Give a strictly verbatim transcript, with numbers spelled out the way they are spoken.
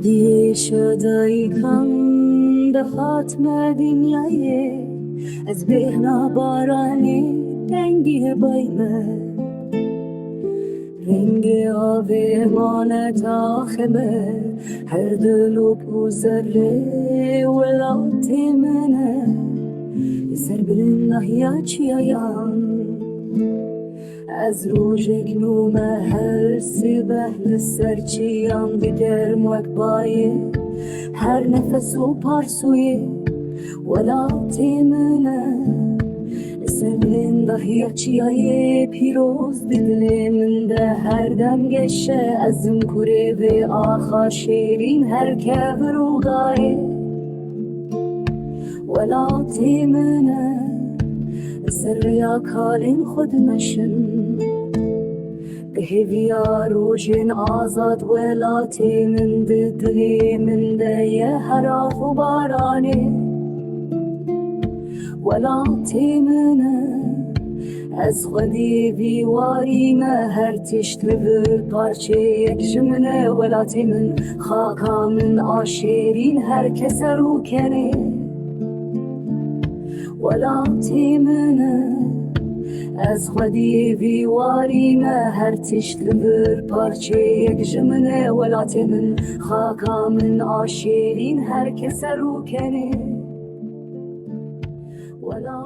Diyêşa dayikan dihatme dinyayê, ez bêhna baranê dengê bay me. Rengê avê mane taxê me, her dilop û zerrê welatê min e. Li ser bilind nahiya çiyayan. Ez rojek nû me her sibeh li ser çiyan digerim wek bayê. Her nefes û parsûyê welatê min e. Li ser bilind nahiya çiyayê pîroz di dilê min de her dem geşe. Ez im kurê vê axa şêrîn her kevir û gayê. Welatê min e, li ser rêya kalên xwe dimeşim. Di hêviya rojên azad welatê min di dilê min de ye her av û baranê. Welatê min e, ez xwedî vî warî me, her tişt li vir parçeyek ji min e. Welatê min, xaka min a şêrîn, her kese rûkenê. Welatê min e, ez xwedî vî warî me, her tişt li vir parçeyek ji min e. Welatê min, xaka min a şêrîn, her kese rûkenê. Welatê